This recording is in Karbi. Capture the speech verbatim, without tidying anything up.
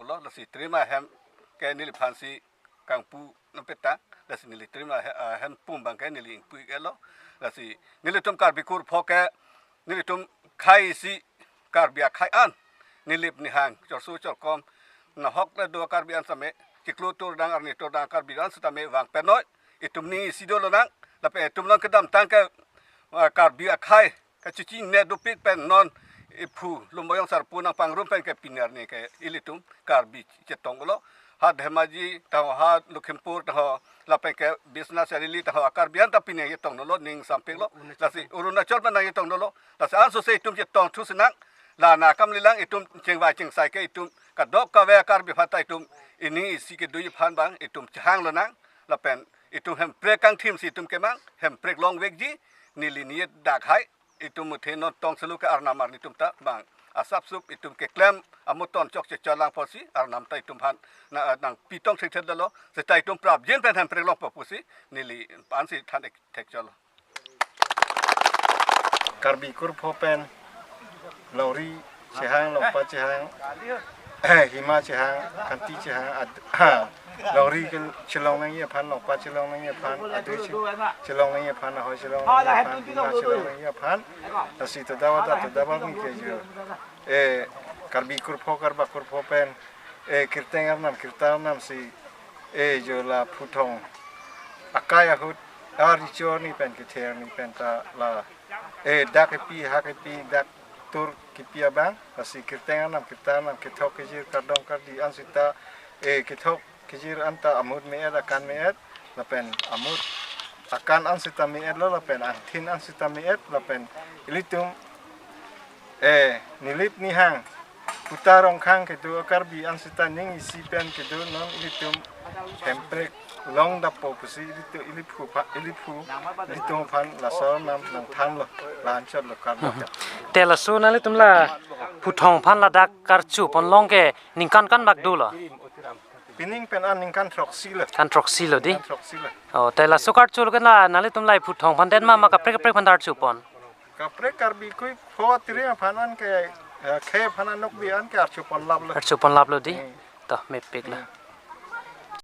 lo, lasi trim ahem ke neliphansi kangpu nangpeta, lasi neli trim ahe-, ahem pum abang ke neli ingpu-ik-etlo, lasi nelitum Karbi kurpho ke nelitum khei isi Karbi akhei an, nelip nehang, chorsu chorkom, nahok le do Karbi an sitame, chiklo turdang arni turdang Karbi an sitame vang penoi, itum ning isi dolonang, lapen itum along kedamtang ke, ah, Karbi akhei kachechinine dopik pen non iphu Lumbajong Sarpo nangpangrum pen ke pini arni ke ilitum Karbi chetonglo. Ha Dhemaji tangho, ha Lakhimpur tangho, lapen ke Biswanath Charili tangho, Karbi an ta pini chetonglo, ning sampiklo. Lasi Arunachal pen nangchetonglo. Lasi ansose itum chetongthu sinang. La na kam lilang, itum chingvai chingsai ke itum kadokave Karbi aphan ta itum ining isi kedoji aphan abang itum chehanglonang. Lapen itum Hemprek kangthimsi itum kemang, Hemprek longvekji, neli neli dak hai, itum muthe non tong selu ke arnam arni atum ta bang asapsup itum keklem amuton chokche cholang apotsi arnam ta itum aphan na, nangpi tong thekthedetlo, seta itum prapjin pen Hemprek longpo pusi neli ansi than ek thek cholo. Karbi kurpho pen longri chehang, longpa chehang, hima chehang, kanti chehang, ad-, ha, longri ke chelong nangji aphan, longpa chelong nangji aphan, adui che-, chelong nangji aphan, ahoi chelong nangji aphan, hima chelong nangji aphan, lasi toda wada toda ba mungkin jo. Eh, Karbi kurpho, Karba kurpho pen, eh, kirteng arnam, kirta arnam si, eh, jo la phuthong akai ahut, aricho arni pen, kethe arni pen ta la, eh, dak kepi, ha kepi, dak tur kepi abang, lasi kirteng arnam, kirta arnam, kethok kejir, kardom kardi an seta, eh, kethok kejir anta amut me-et, akan me-et, lapen amut akan an seta me-etlo, lapen angthin an seta me-et, lapen ilitum, eh, nelip nehang, puta rongkhang kedo Karbi an seta ning isi pen kedo non ilitum Hemprek longdappo pusi ilitum iliphu pha-, iliphu ilitum aphan laso arnam nangthanlo, la-anchotlo kardom. Te laso nanglitum la phuthong aphan ladak karchupon long ke ningkan kanbak dolo? Pining pen an ningkan throksi lo. Kan throksi lo di? Ningkan throksi lo. Oh, te laso karchu lo ke la nanglitum la phuthong aphan det ma, ma kaprek kaprek aphan ta archupon? Kaprek Karbi kurpho tiri aphan an ke, eh, khei aphan an nokbi an ke archupon laplo. Archupon laplo di? Hmm. To, mepik la. Hmm.